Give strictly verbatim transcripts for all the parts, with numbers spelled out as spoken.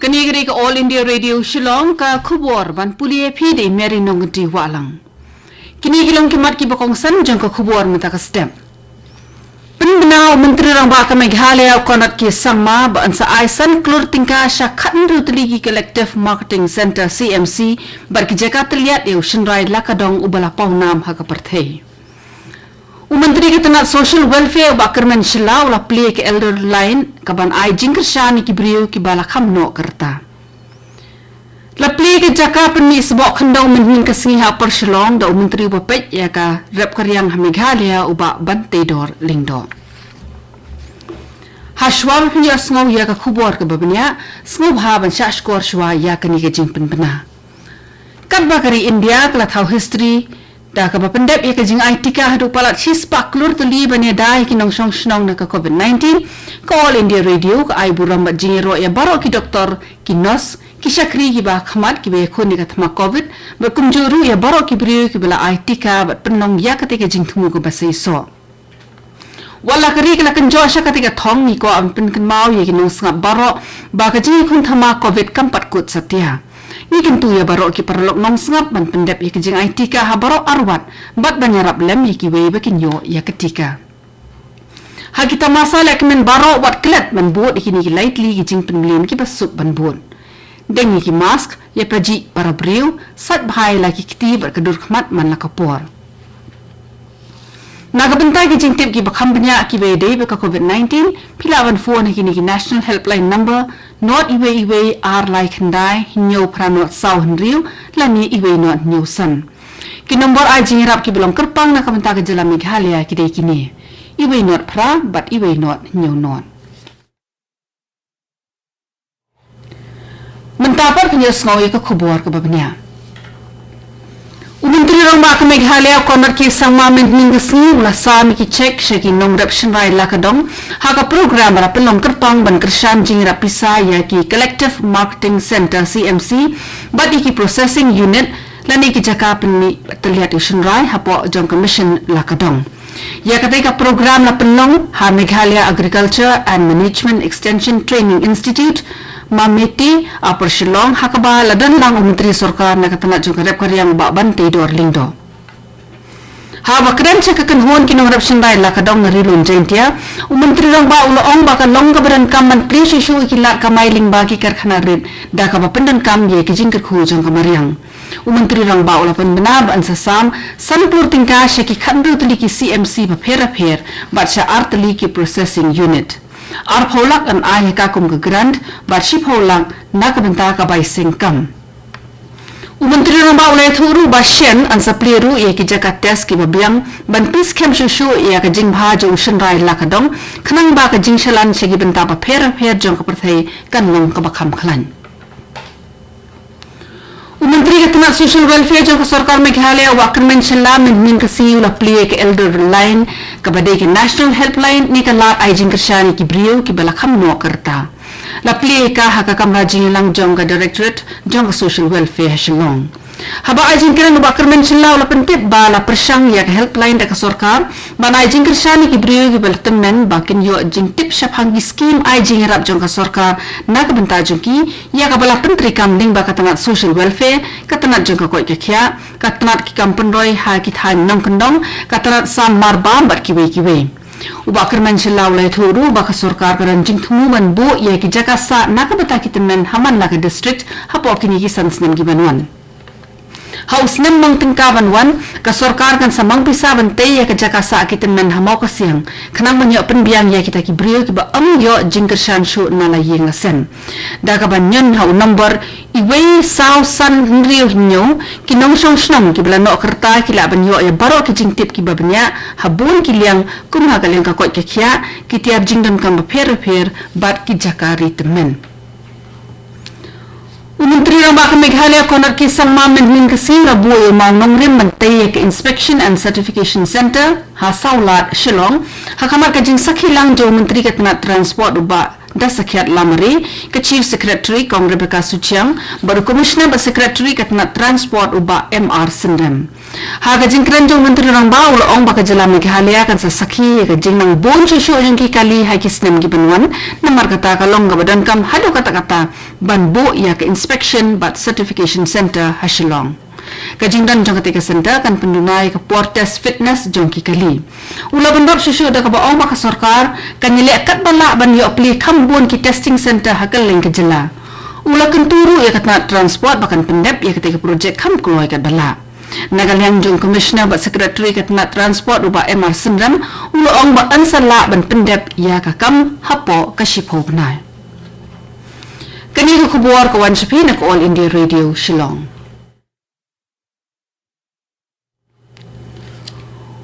Kane ka dei ka All India Radio Shillong, ka khubor ban pule ïa phi da i Mary Nongkynrih Wahlang. Kine ki long ki mat kiba kongsan jong ka khubor mynta ka step. Pynbna u Myntri Rangbah ka Meghalaya u Conrad K Sangma ba yn sa ai san klur tyngka sha khathynriew tylli ki Collective Marketing Centre, C M C, bad ki jaka tylliat ïa u shynrai la ka dong uba la paw nam ha ka pyrthei. U Myntri ka tnat Social Welfare u Bah Kyrmen Shylla u la plie ka Elder Line kaban ai jingkyrshan ïa ki briew kiba la kham noh ka rta. La plie ka jaka pynmih sboh khyndew mynhynnin ka sngi ha Upper Shillong da u Myntri uba peit ïa ka rep ka riang ha Meghalaya u Bah Banteidor Lyngdoh. Ha shuwa ba phin ïohsngew ïa ka khubor kaba bniah, sngewbha ban shah shkor shuwa ïa kane ka jingpynbna. Katba ka ri India ka la thaw history da kaba pyndep ïa ka jingai tika haduh palat shispah klur tylli ban ïada ïa ki nongshong shnong na ka COVID nineteen, ka All India Radio ka ai burom bad jingïaroh ïa baroh ki doktor, ki nurse, ki shakri kiba khmat kiba ïakhun ïa ka thma COVID, bad kumjuh ruh ïa baroh ki briew kiba la ai tika bad pynlong ïa kata ka jingthmu kaba seisoh. Wat la ka ri ka la kynjoh sha kata ka thong, ngi kwah ban pynkynmaw ïa ki nongsngap baroh ba ka jingïakhun thma COVID kam pat kut satia. Ngi kyntu ïa baroh ki paralok nongsngap ban pyndep ïa ka jingai tika ha baroh arwat bad ban ïarap lem ïa kiwei ba kin ïoh ïa ka tika. Ha ki tamasa lehkmen baroh wat klet ban bud ïa kine ki lai tylli ki jingpynmlien kiba suk ban bud. Deng ïa ki mask, ïa pajih para briew, sait bha ïa la ki kti bad ka dur khmat man la ka por. Na ka bynta ki jingtip kiba kham bniah kiba ïadei bad ka COVID nineteen, phi lah ban phone ha kine ki National Helpline number, not iwei iwei ar lai khyndai hynñiew phra not saw hynriew, lane iwei not hynñiew san. Ki nombor ai jingïarap kiba long kyrpang na ka bynta ka jylla Meghalaya ki dei kine: iwei not phra bad iwei not hynñiew not. Mynta pat phin ïohsngew ïa ka khubor kaba bniah. U Myntri Rangbah ka Meghalaya u Conrad K Sangma mynhynnin ka sngi u la sam ïa ki cheque sha ki nongrep shynrai la ka dong ha ka program ba la pynlong kyrpang ban kyrshan jingïarap pisa ïa ki Collective Marketing Centre, C M C, bad ïa ki Processing Unit lane ki jaka pynmih tylliat ïa u shynrai hapoh jong ka mission la ka dong. Ïa katei ka program la pynlong ha Meghalaya Agriculture and Management Extension Training Institute, MAMETI, Upper Shillong, ha kaba la don lang u Myntri Sorkar na ka tnat jong ka rep ka riang u Bah Banteidor Lyngdoh. Haba kren sha ka kynhun ki nongrep shynrai la ka dong na Ri Lum Jaintia, u Myntri Rangbah u la ong ba ka long kaba donkam ban plie shuh shuh ïa ki lad kamai lyngba ki karkhana rit da kaba pyndonkam ïa ki jingkyrkhu jong ka mariang. U Myntri Rangbah u la pynbna ba yn sa sam san klur tyngka sha ki khathynriew tylli ki C M C bapher bapher bad sha ar tylli ki processing unit. Arphew lak yn ai ha ka kum ka grant bad shiphew lak na ka bynta ka bai seng kam. U Myntri Rangbah u la ïathuh ruh ba shen yn sa plie ruh ïa ki jaka test kiba biang ban pynskhem shuh shuh ïa ka jingbha jong u shynrai la ka dong, khnang ba ka jingshalan sha ki bynta bapher bapher jong ka pyrthei kan long kaba kham khlaiñ. U Myntri ka tnat Social Welfare jong ka Sorkar Meghalaya u Bah Kyrmen Shylla mynhynnin ka sngi u la plie ïa ka Elder Line kaba dei ka National Helpline ne ka lad ai jingkyrshan ïa ki briew kiba la kham noh ka rta. La plie ïa ka ha ka kamra jingïalang jong ka Directorate jong ka Social Welfare ha Shillong. Haba ai jingkren u Bah Kyrmen Shylla u la pyntip ba la pyrshang ïa ka helpline da ka sorkar ban ai jingkyrshan ïa ki briew kiba la tymmen ba kin ïoh jingtip shaphang ki skim ai jingïarap jong ka sorkar na ka bynta jong ki, ïa kaba la pyntreikam lyngba ka tnat Social Welfare, ka tnat jong ka koit ka khiah, ka tnat ki kam pynroi ha ki thaiñ nongkyndong, ka tnat sam marbam bad kiwei kiwei. U Bah Kyrmen Shylla u la ïathuh ruh ba ka sorkar ka don jingthmu ban buh ïa ki jaka sah na ka bynta ki tymmen ha man la ka district hapoh kine ki san snem kiban wan. Ha u snem mang tyngka ban wan, ka sorkar kan sa mang pisa ban tei ïa ka jaka sah ki tymmen ha Mawkasiang, khnang ban ïoh pynbiang ïa kita ki briew kiba ym ïoh jingkyrshan shuh na la ïing la sem. Da kaba ñion ha u nombor iwei saw san hynriew hynñiew ki nongshong shnong kiba la noh ka rta ki lah ban ïoh ïa baroh ki jingtip kiba bniah ha bun ki liang, kum ha ka liang ka koit ka khiah, ki tiar jingdonkam bapher bapher bad ki jaka ri tymmen. U Myntri Rangbah ka Meghalaya Conrad K Sangma mynhynnin ka sngi u la buh ïa u mawnongrim ban tei ïa ka Inspection and Certification Centre ha Sawlad, Shillong, ha khmat ka jingsakhi lang jong u Myntri ka tnat Transport u Bah Dasakhiat Lamare, ka Chief Secretary Kong Rebecca Suchiang, bad u Commissioner bad Secretary ka tnat Transport u Bah M R Synrem. Ha ka jingkren jong u Myntri Rangbah u la ong ba ka jylla Meghalaya kan sa sakhi ïa ka jingnang bun shuh shuh jong ki kali ha ki snem ki ban wan, namar kata ka long kaba donkam haduh katta katta ban buh ïa ka Inspection bad Certification Centre ha Shillong. Ka jingdon jong katei ka centre kan pynduna ïa ka por test fitness jong ki kali. U la bynrap shuh shuh da kaba ong ba ka sorkar kan ïaleh katba lah ban ïoh plie kham bun ki testing centre ha kylleng ka jylla. U la kyntu ruh ïa ka tnat Transport ba kan pyndep ïa katei ka projek kham kloi katba lah. Na ka liang jong u Commissioner bad Secretary ka tnat Transport u Bah M R Synrem u la ong ba yn sa lah ban pyndep ïa ka kam hapoh ka shiphew bnai. Kane ka khubor ka wan sha phi na ka All India Radio Shillong.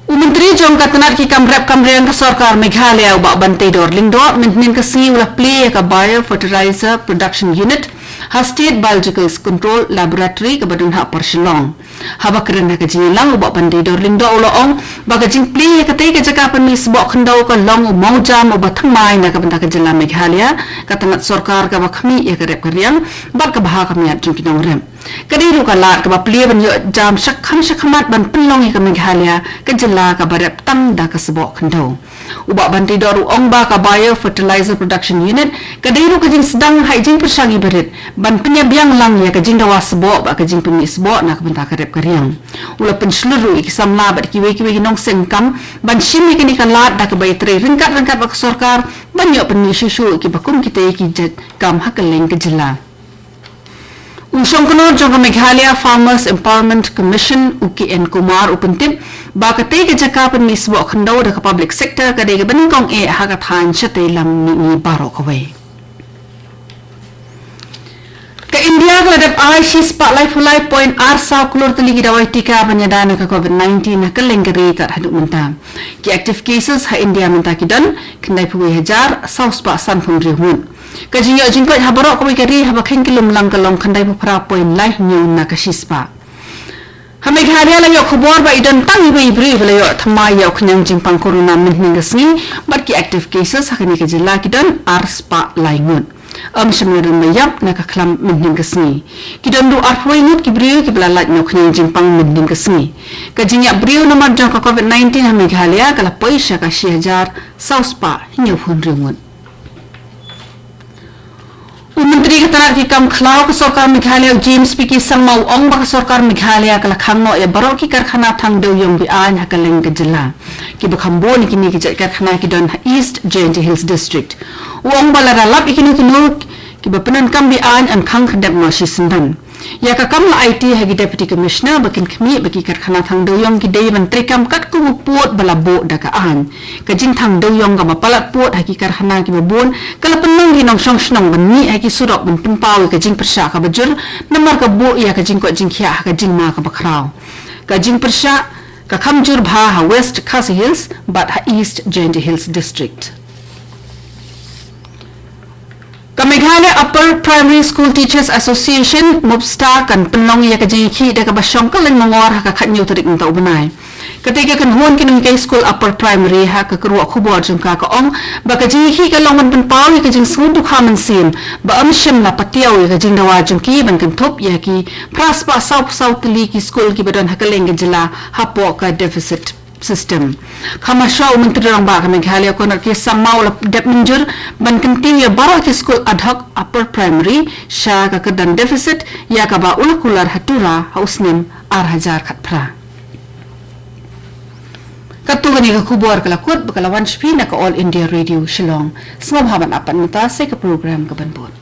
U Myntri jong ka tnat ki kam rep kam riang ka sorkar Meghalaya u Bah Banteidor Lyngdoh mynhynnin ka sngi u la plie ïa ka Bio Fertilizer Production Unit ha State Biological Control Laboratory kaba don ha Upper Shillong. Haba kren ha ka jingïalang u Bah Banteidor Lyngdoh u la ong ba ka jingplie ïa katei ka jaka pynmih sboh khyndew ka long u mawjam uba thymmai na ka bynta ka jylla Meghalaya, ka tnat sorkar kaba khmih ïa ka rep ka riang bad ka bha ka miat jong ki nongrep. Ka dei ruh ka lad kaba plie ban ïoh jam shakhmat shakhmat ban pynlong ïa ka Meghalaya ka jylla kaba rep tang da ka sboh khyndew. U Bah Banteidor u ong ba ka Bio Fertilizer Production Unit ka dei ruh ka jingsdang ha i jingpyrshang iba rit ban pynïabiang lang ïa ka jingdawa sboh bad ka jingpynmih sboh na ka bynta ka rep ka riang. U la pynshlur ruh ïa ki samla bad kiwei kiwei ki nongseng kam ban shim ïa kane ka lad da kaba ïatrei ryngkat ryngkat bad ka sorkar ban ïoh pynmih shuh shuh ïa kiba kum kitei ki jait kam ha kylleng ka jylla. U shongknor jong ka Meghalaya Farmers Empowerment Commission, u K N Kumar, u pyntip ba katei ka jaka pynmih sboh khyndew da ka public sector ka dei kaba nyngkong eh ha ka thaiñ shatei lam mihngi baroh kawei. Ka India ka la dep ai shispah laiphew lai point ar saw klur tylli ki dawai tika ban ïada na ka COVID nineteen ha kylleng ka ri tad haduh mynta. Ki active cases ha India mynta ki don khyndaiphew wei hajar saw spah sanphew hynriew ngut. Ka jingïoh jingkoit ha baroh kawei ka ri haba kheiñ ki lumlang ka long khyndaiphew phra point lai hynñiew na ka shispah. Ha Meghalaya la ïoh khubor ba i don tang iwei i briew ba la ïoh thymmai ïa u khñiang jingpang corona mynhynnin ka sngi, bad ki active cases ha kane ka jylla ki don ar spah lai ngut. Ym shym la don ba ïap na ka khlam mynhynnin ka sngi. Ki don ruh arphew wei ngut ki briew kiba la lait na u khñiang jingpang mynhynnin ka sngi. Ka jingïap briew namar jong ka COVID nineteen ha Meghalaya ka la poi sha ka shi hajar saw spah hynñiewphew hynriew ngut. U Myntri ka tnat ki kam khlaw ka sorkar Meghalaya u James P K Sangma u ong ba ka sorkar Meghalaya ka la khang noh ïa baroh ki karkhana thang dewïong be-aiñ ha kylleng ka jylla. Kiba kham bun ïa kine ki jait karkhana ki don ha East Jaintia Hills District. U ong ba lada lap ïa kino kino kiba pyndonkam be-aiñ yn khang khyndep noh shisyndon. Ïa ka kam la aiti ha ki Deputy Commissioner ba kin khmih ba ki karkhana thang dewïong ki dei ban treikam katkum u pud ba la buh da ka aiñ. Ka jingthang dewïong kaba palat pud ha ki karkhana kiba bun ka la pynlong ki nongshong shnong ban mih ha ki surok ban pynpaw ïa ka jingpyrshah kaba jur namar ka buh ïa ka jingkoit jingkhiah ha ka jingma kaba khraw. Ka jingpyrshah ka kham jur bha ha West Khasi Hills bad ha East Jaintia Hills District. Ka Meghalaya Upper Primary School Teachers Association, MUPSTA, kan pynlong ïa ka jingïakhih da kaba shong kylleng mangor ha ka khathynñiew tarik mynta u bnai. Katei ka kynhun ki nonghikai skul Upper Primary ha ka kyrwoh khubor jong ka ka ong ba ka jingïakhih ka long ban pynpaw ïa ka jingsngewdukha mynsiem ba ym shym la patiaw ïa ka jingdawa jong ki ban kynthup ïa ki phra spah saw phew saw tylli ki skul kiba don ha kylleng ka jylla hapoh ka deficit system. Kham shuwa u Myntri Rangbah ka Meghalaya Conrad K Sangma u la dep mynjur ban kyntiew ïa baroh ki skul ad hoc Upper Primary sha ka kyrdan deficit ïa kaba u la kular ha Tura ha u snem ar hajar khatphra. Katto katne ka khubor ka la kut bad ka la wan sha phi na ka All India Radio Shillong. Sngewbha ban ap pat mynta sa ka program ka ban bud.